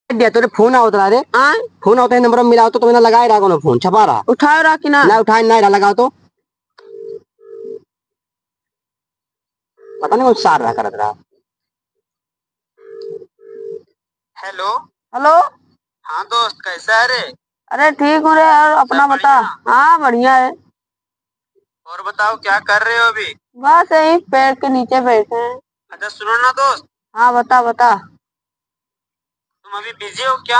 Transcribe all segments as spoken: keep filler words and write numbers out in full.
दिया तोरे फोन आवत रहा रे। आय? फोन आवत है, नंबर मिलाओ तो, तुमने लगाए रहा कोनो फोन, छपा रहा। उठाओ रहा कि ना? ना उठाए, ना रहा, लगाओ तो। पता नहीं कौन सार रहा करत रहा। हेलो। हेलो। हाँ दोस्त, कैसा है रे? अरे ठीक हूँ रे, और अपना सब बता। बढ़िया? हाँ, बढ़िया है। और बताओ, क्या कर रहे हो अभी? बस यही पेड़ के नीचे बैठे हैं। अच्छा, सुनो ना दोस्त। हाँ, बता, बता। तुम अभी बिजी हो क्या?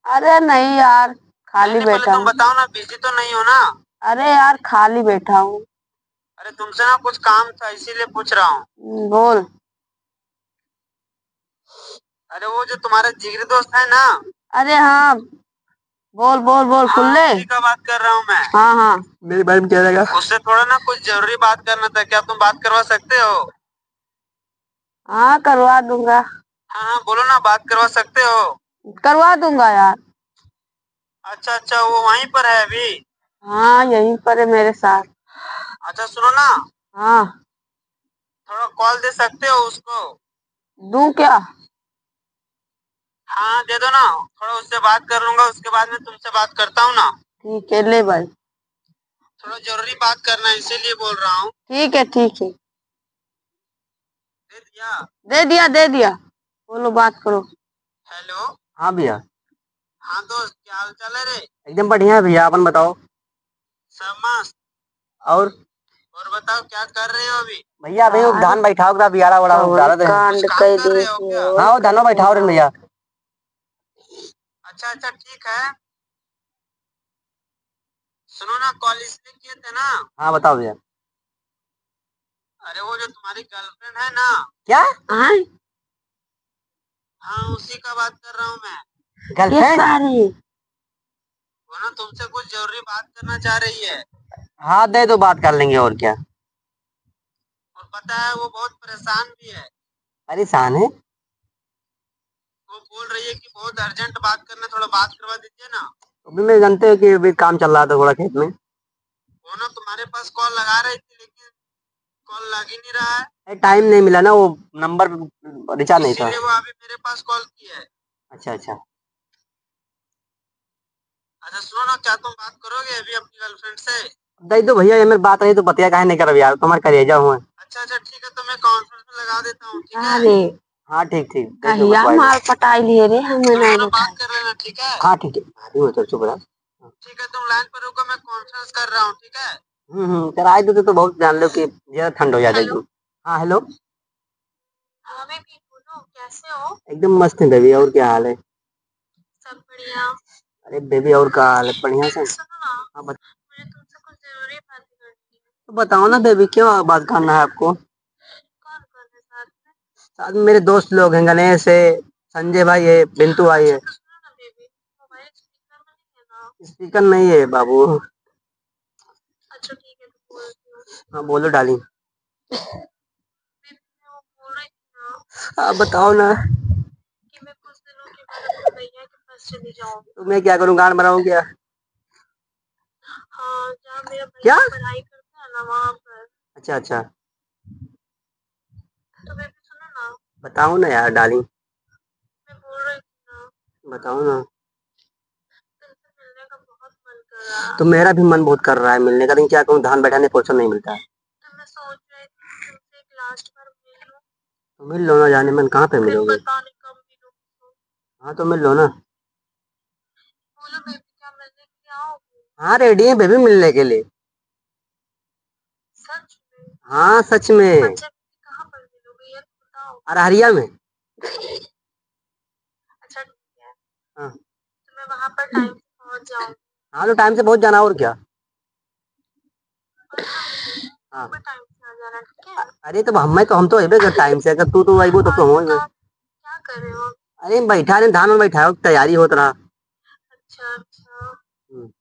अरे नहीं यार, खाली नहीं, नहीं, पहले बैठा तुम हूँ। बताओ ना, बिजी तो नहीं हो ना? अरे यार, खाली बैठा हूँ। अरे, तुमसे ना कुछ काम था, इसीलिए पूछ रहा हूँ। हम्म, बोल। अरे, वो जो तुम्हारा जिगरी दोस्त है ना? अरे हाँ, बोल, बोल, बोल, हाँ, खुल्ले। उसी का बात कर रहा हूँ मैं। हाँ, हाँ। मेरे बारे में क्या रहेगा? उससे थोड़ा ना कुछ जरूरी बात करना था, क्या तुम बात करवा सकते हो? हाँ, करवा दूंगा। हाँ, हाँ, बोलो ना, बात करवा सकते हो? करवा दूंगा यार। अच्छा, अच्छा, वो वहीं पर है अभी? हाँ, यहीं पर है मेरे साथ। अच्छा, सुनो ना। हाँ। थोड़ा कॉल दे सकते हो उसको? दूं क्या? हाँ, दे दो ना, थोड़ा उससे बात कर लूंगा, उसके बाद में तुमसे बात करता हूँ ना। ठीक है, ले भाई। थोड़ा जरूरी बात करना है, इसीलिए बोल रहा हूँ। ठीक है, ठीक है। दे दिया? दे दिया, दे दिया। बोलो, बात करो। हेलो। हाँ भैया। हाँ दोस्त, क्या हाल चाल है रे? एकदम बढ़िया है भैया, अपन बताओ। सब मस्त। और? और बताओ, क्या कर रहे हो अभी? भैया, अभी वो धान बैठाओ, का बियारा वड़ा वो डाला दे। कुछ काम कर रहे हो क्या? हाँ, वो धानो बैठाओ रहे भैया। अच्छा, अच्छा, ठीक है। सुनो ना, कॉल इसलिए किए थे ना। हाँ, बताओ भैया। अरे, वो जो तुम्हारी गर्लफ्रेंड है ना। क्या? हाँ, उसी का बात कर रहा हूँ मैं। गर्लफ्रेंड? वो ना तुमसे कुछ जरूरी बात करना चाह रही है। हाँ, दे दो, बात कर लेंगे, और क्या। और पता है, वो बहुत परेशान भी है। परेशान है? वो बोल रही है कि बहुत अर्जेंट बात करना, थोड़ा बात करवा दीजिए ना। अभी मैं जानते हो कि अभी काम चल रहा था थोड़ा खेत में। वो ना तुम्हारे पास कॉल लगा रही थी, लेकिन कॉल लग ही नहीं रहा है। अरे, टाइम नहीं मिला ना, वो नंबर रिचार्ज नहीं था। इसीलिए वो अभी मेरे पास कॉल की है। अच्छा, अच्छा। अच्छा, सुनो ना, क्या तुम बात करोगे अभी अपनी गर्लफ्रेंड से? दे दो भैया, ये मेरी बात रही तो बतिया काहे नहीं करब यार, तुम्हारे करेजा हुए। अच्छा, अच्छा, ठीक है, तो मैं कॉन्फ्रेंस में लगा देता हूँ, ठीक है? अरे, हाँ, ठीक, ठीक, दे दो, कहिया बतवा दो। माल पटाई लिए रे, हमें तुम नहीं दोनों बता। बात कर लेना, ठीक है? हाँ, ठीक है, हाँ, ठीक है, चुप रहा। ठीक है, तुम लाइन पर रुको, मैं कॉन्फ्रेंस कर रहा हूँ, ठीक है? हम्म, हम्म, कराई दो तो, तो बहुत जान लो कि ज्यादा ठंड हो जाएगी। हेलो। हाँ, हेलो। हाँ बेबी, बोलो, कैसे हो? एकदम मस्त है बेबी, और क्या हाल है? सब बढ़िया। अरे बेबी, और का हाल है? बढ़िया से? सुनो ना, हाँ, बत- मुझे तुमसे कुछ जरूरी बात करनी है। तो बताओ ना बेबी, क्या बात करना है आपको? कौन कौन है साथ में? साथ में मेरे दोस्त लोग हैं, गणेश है, संजय भाई है, बिंटू भाई है। अच्छा, तो सुनो ना बेबी, मोबाइल स्पीकर में नहीं है ना? स्पीकर नहीं है बाबू। अच्छा, ठीक है, तो बोलती हूँ। हाँ, बोलो डार्लिंग। बेबी, मैं वो बोल रही थी ना। हाँ, बताओ ना। कि मैं कुछ दिनों के बाद अपने भैया के पास चली जाऊंगी। तो मैं क्या करूँ, गांड मराऊँ क्या? हाँ, जहाँ मेरा भैया क्या? पढ़ाई करता है ना, वहाँ पर। अच्छा, अच्छा। तो बेबी, सुनो ना। बताओ ना यार डार्लिंग। मैं बोल रही थी ना। बताओ ना। तुमसे मिलने का बहुत मन कर रहा है। तो मेरा भी मन बहुत कर रहा है मिलने का, लेकिन क्या करूँ, धान बैठाने फुर्सत नहीं मिलता है। तो मैं सोच रही थी तुमसे एक लास्ट बार मिल लूँ। तो मिल लो ना जाने मन, कहाँ पे फिर मिलोगे? पता नहीं कब मिलूँ। हाँ, तो मिल लो ना। बोलो बेबी, क्या मिलने के लिए आओगे? हाँ, रेडी है बेबी मिलने के लिए। सच में? हाँ, सच में। अच्छा, कहाँ पर मिलोगे, ये तो बताओ। अरहरिया में। अच्छा, ठीक है। हाँ। तो मैं वहाँ पर टाइम से पहुँच जाऊँगी। हाँ, तो टाइम से पहुँच जाना, और क्या। हाँ। टाइम से आ जाना, ठीक है? अरे, तो हम, मैं तो, हम तो अबे कर टाइम से, अगर तू तो अइबो, तब तो हम अइबे। क्या कर रहे हो? अरे, बैठा रहे, धान में बैठा हो, तैयारी होत रहा। अच्छा, अच्छा। हम्म।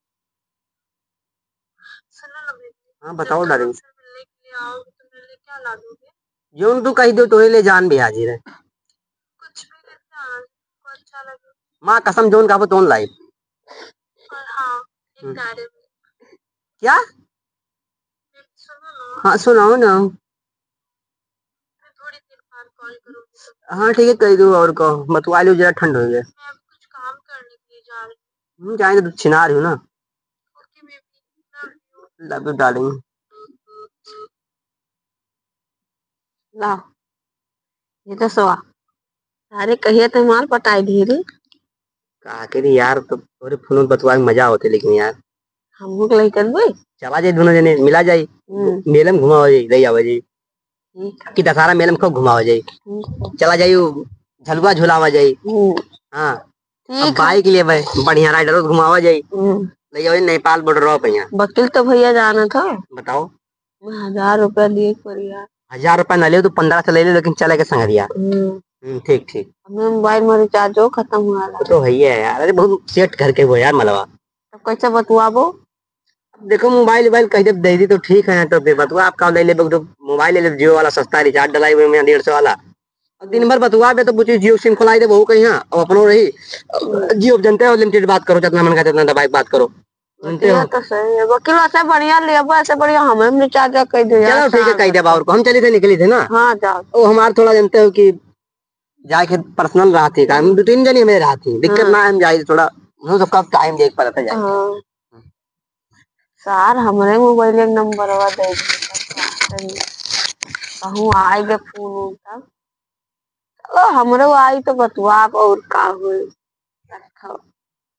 सुनो ना बेबी, हाँ, जब बताओ तुम डार्लिंग। मुझसे मिलने के लिए आओगे, तो मेरे लिए क्या लाओगे? जौन तू कही दो, तोहे ले जान भी हाजिर है। कुछ भी लेते आना, जो तुमको अच्छा लगे। माँ कसम, जौन कहबो, तौन लाई। और हाँ, एक हम्म। डायरी भी। क्या? बेबी, सुनो ना। हाँ, सुनाओ ना। मैं थोड़ी देर बाद कॉल करूँगी तुमको। हाँ, ठीक है, कह दो, और कहो, मतवा लो, जरा ठंड हो गया। मैं अभी हम्म, जाए तो छिनार हो ना। Love you, darling। ला, ये तो सोआ। अरे, कहिया तो माल पटाई दी रे। का करी यार, तो तोरे फोन में बतुआ के मजा होते, लेकिन यार। हमहू के लइकन बोई। चला जाई दोनों जने, मिला जाई। हम्म। मेले में घुमावा जाई, ले आवा जाई। ठीक है। कि दशहरा मेले में खूब घुमावा जाई। ठीक है। चला जाई, उ झलुआ झुलावा जाई। हम्म। हाँ। ठीक अब है। Bike लेबे, बढ़िया rider घुमावा जाई। हम्म। ले आवा जाई नेपाल border पे यहाँ। वकील तो भैया जानत हो। बताओ। हजार रुपया दिए के पड़ी यार। हजार रुपया ना ले तो पन्द्रह सौ ले ले, लेकिन चले के संगरिया। हम्म। हम्म, ठीक, ठीक। हमें मोबाइल में रिचार्जो खत्म हुआ ला। तो है यार, अरे बहुत सेठ घर के हो यार मलवा। तब कैसे बतुआबो? अब देखो मोबाइल वोबाइल कह दे दे दी तो ठीक है, तो फिर बतुआ आपका ले ले, तो मोबाइल ले ले, जियो वाला सस्ता रिचार्ज डलाई हुए में डेढ़ सौ वाला। अब दिन भर बतुआ बे तो बुची जियो सिम खोलाई दे बहू कहीं, हाँ, अब अपनो रही। जियो जानते हो लिमिटेड बात करो, जितना मन का जितना दबाई के बात करो। जानते हो? तो सही है, वकील ऐसे बढ़िया लेबो, ऐसे बढ़िया हमें भी रिचार्ज कर दे यार, चलो ठीक है, शाम कह दे तक। बाबू को हम चली थे, निकली थे ना। हाँ, जाओ। ओ हमार थोड़ा जानते हो कि जाए के पर्सनल रहती है, हम दो तीन जने में रहती है, दिक्कत हाँ। ना है, हम जाए थोड़ा, हम सबका टाइम देख पड़ता जाए। हाँ। सार हमरे मोबाइल एक नंबरवा दे दे, कहूँ आए के फोन उन तब। चलो, हमरो आई तो बतुआ, और का होई। रखो।